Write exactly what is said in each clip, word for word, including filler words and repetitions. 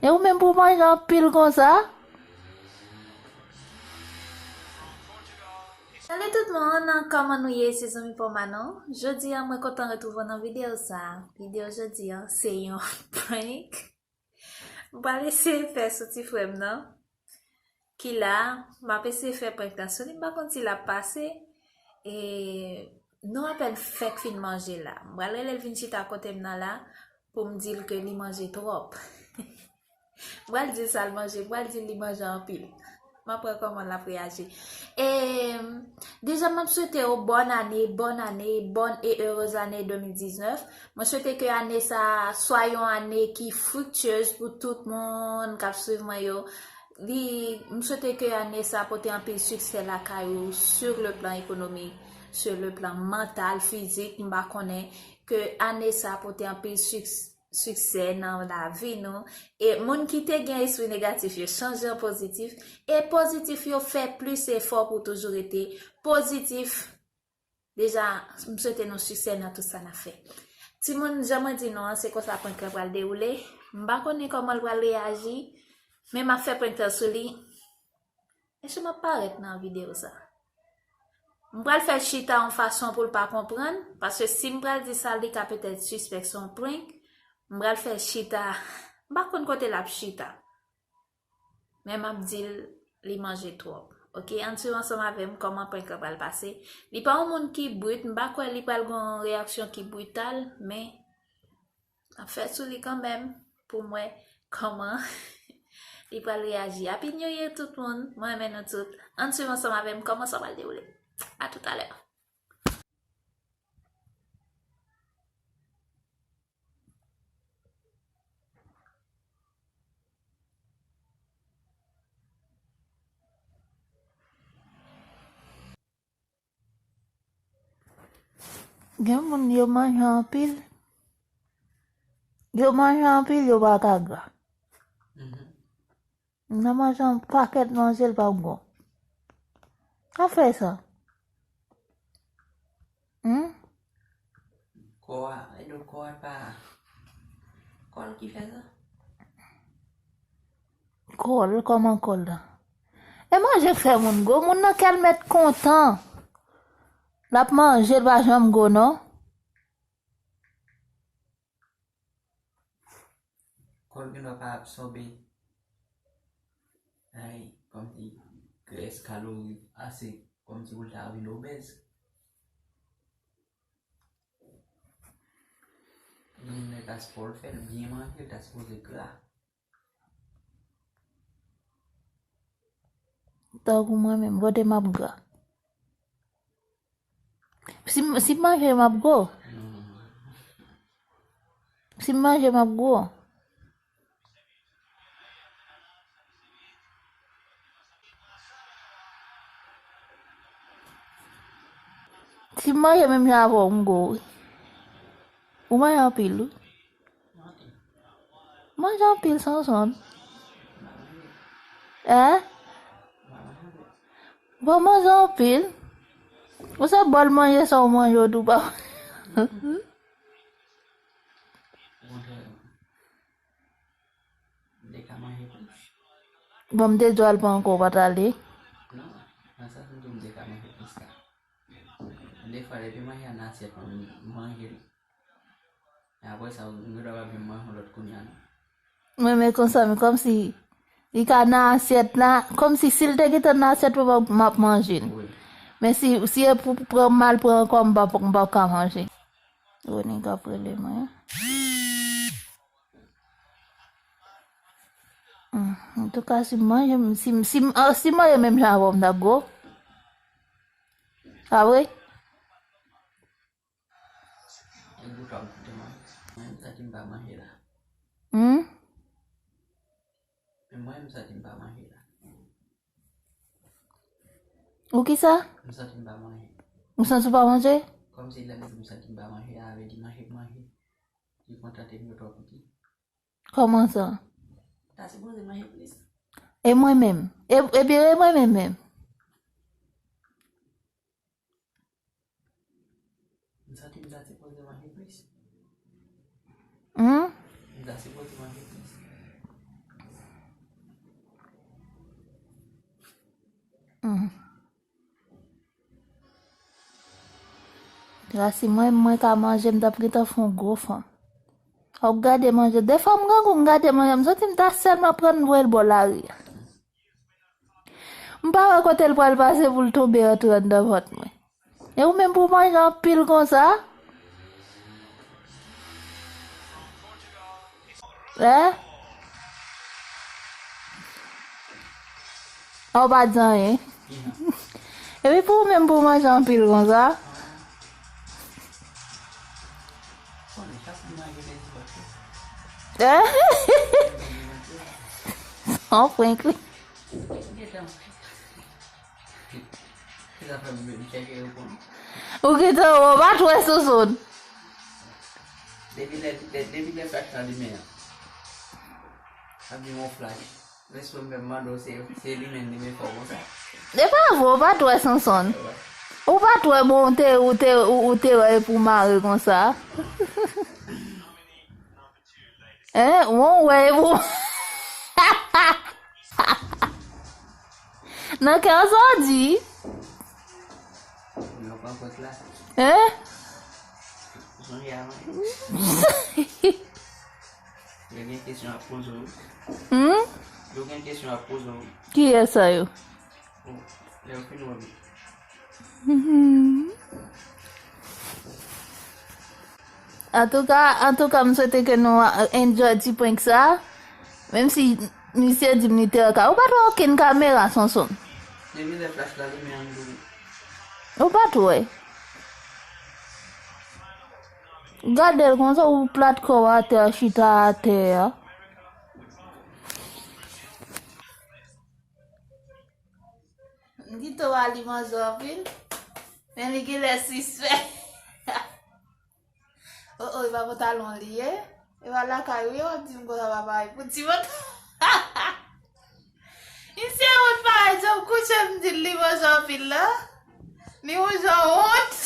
E ou menm pou manje anpil konsa? Salut tout moun, kòman nou ye? Se zanmi pa w Manon. Jodi a mwen kontan retwouve w nan videyo sa. Videyo jodi a se yon prank. M pral eseye fè sou ti frè m nan. Ki la, m ap eseye fè prank la sou li, m pa konn si l ap pase. E nou apèn fèk fin manje la. M pral rele l vin chita kote m nan la pou m di l ke li manje twòp. M pral di l sa l manje, m pral di l li manje anpil. M ap wè kòman l ap reyaji. E deja, m ap swete w bòn ane, bòn ane, bòn e erez ane de mil diznèf. Mwen swete ke ane sa a swa yon ane ki friktyez pou tout moun k ap swiv mwen yo. Li, m swete ke ane sa a pote anpil siksè lakay ou, sur le plan économique, sur le plan mental, fizik, m pa konnen, ke ane sa a pote anpil siks-, siksè nan lavi nou. E moun ki te gen espri negatif yo chanje an pozitif. E pozitif yo fè plis efò pou toujou rete pozitif. Deja, m swete nou siksè nan tout sa n ap fè. Timoun, jan mwen di nou an, se konsa prank lan pral dewoule. M pa konnen kòman l pral reyaji, men m ap fè prank lan sou li. Èske m ap parèt nan videyo sa? M pral fè l chita yon fason pou l pa konprann, paske si m pral di sa, li ka petèt sispèk se yon prank. M pral fè l chita, m pa konn kote l ap chita. Men m ap di l li manje twòp. Oke, ann swiv ansanm avè m kòman prank lan pral pase. Li pa yon moun ki brit, m pa kwè li pral gen yon reyaksyon ki brital, men m ap fè sou li kanmenm pou m wè kòman li pral reyaji. Happy New Year tout moun, mwen renmen nou tout. Ann swiv ansanm avè m kòman sa pral dewoule. A toutalè. Gen moun yo manje anpil. Yo manje anpil, yo pa ka gra. Mhm. M nan manje yon pakèt manje, l p ap gwo. Sa fè sa? Hmm? Kò a, e do kò a pa. Kò l ki fè sa? Kò l, kòman kò l la? E manje k fè moun gwo, moun nan kè l mèt kontan. L ap manje, l pa janm gwo, non. Kò l gendwa pa absòbe, ay, kòmsi grès, kalori ase, kòmsi pou l ta vin obèz. Yon nèg a spò l fè, l byen manje, l ta sipoze gra. Tankou mwen menm, kote m ap gra? Si m, si m manje, m ap gwo. Si m manje, m ap gwo. Si m manje menm jan avè w, m gwo, wi. Ou manje anpil, wi. Manje anpil, Sonson. Hein? Bon, manje anpil. Ou se bòl manje sa w manje, ou tou pa. Bon, m te di w al pran ankò, ou pa t ale. Non, nan sans m di w m te ka manje plis la. Defwa, depi manje a nan asyèt mwen, m manje l. E apre sa, m gendwa pa menm manje yon lòt kounye a, non. Mwen, men konsa, men kòmsi li ka nan asyèt la, kòmsi si l te gentan nan asyèt mwen, m ap manje l. Wi. Men si, si e pou pran, m al pran ankò, m p ap, m p ap ka manje. Rony k ap rele mwen. Hmm, antouka, si m manje, si, si, ah, si m manje menm jan avè w, m t ap gwo. Pa vre? E boutwa m koute mwen. Mwen, m santi m pa manje la. Hmm? E mwen, m santi m pa manje la. Ou ki sa? M santi m pa manje. Ou santi w pa manje? Kòmsi lè m di m santi m pa manje, a vle di manje m manje. Li kontante m yo twò piti. Kòman sa? Ta sipoze manje plis. E mwen menm? E, ebyen, e mwen menm menm? M santi m ta sipoze manje plis. Hmm? M ta sipoze manje plis. Rasi mwen, mwen ka manje, m t ap gentan fè yon gwo fanm. W ap gade manje. Defwa m grangou, m gade manje, m santi m ta sèlman pran voye l bò lari a. M pa wè kote l pral pase pou l tonbe antre anndan vant mwen. E ou menm pou w manje anpil konsa? Hein? A w pa di anyen. Epi pou ou menm pou w manje anpil konsa? Hein? An prank li. Ou gentan wè, ou pa t wè Sonson. Depi lè, lè, depi lè flash la limen an. Ap gen yon flash. Respè m menm mande w se, se limen, limen fò konsa. E pa vre, ou pa t wè Sonson. Ou pa t wè bon, ou te, ou te, ou, ou te wè pou mare konsa. Hein? Ou wè pou Nan kè w sa w di? Mwen pa kontre la. Hein? Sonje a mwen. Yo gen kesyon ap poze w. Hmm? Yo gen kesyon ap poze w. Kiyès sa yo? Bon, lè yo fin wè m. Mhm. Antouka, antouka, m swete ke nou enjoy ti prank sa. Menm si misye di m li te an ka. Ou pa t wè okenn kamera, Sonson? Depi lè flash la limen an dou. Ou pa t wè. Gade l konsa, ou plat kò w atè a, chita atè a. M kite w a li manje anpil, men li genlè sispèk. Oh, oh, e pa pantalon li ye? E pa lakay ou ye, w ap di m konsa pa parèt pou ti pantalon. Misye wont parèt, jan m kouche, m di l li manje anpil la. Li yon jan wont.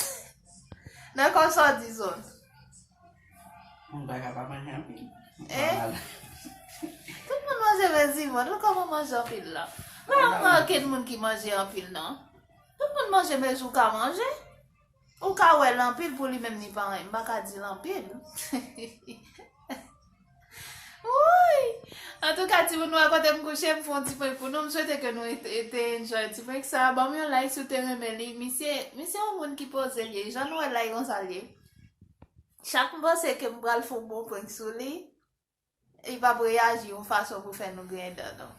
Nan konsa w di zòn. Mwen pa ka pa manje anpil. Eh? Tout moun manje, men di mwen, nou kòman manje anpil la? Pa wè okenn moun ki manje anpil, non. Tout moun manje, men ou ka manje. Ou ka wè l anpil pou li menm li pa anyen. M pa ka di l anpil. Woy! Antouka, timoun, nou wè kote m kouche, m fè yon ti prank pou nou. M swete ke nou te, te enjoy ti prank sa. Ban m yon like si w te renmen li. Misye, misye yon moun ki poze l ye. Jan nou wè l la, e konsa l ye. Chak m panse ke m pral fè yon bon prank sou li, li p ap reyaji yon fason pou fè nou griyen dan, non.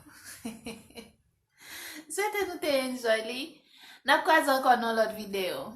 Swete nou te enjoy li. N ap kwaze ankò nan lòt videyo.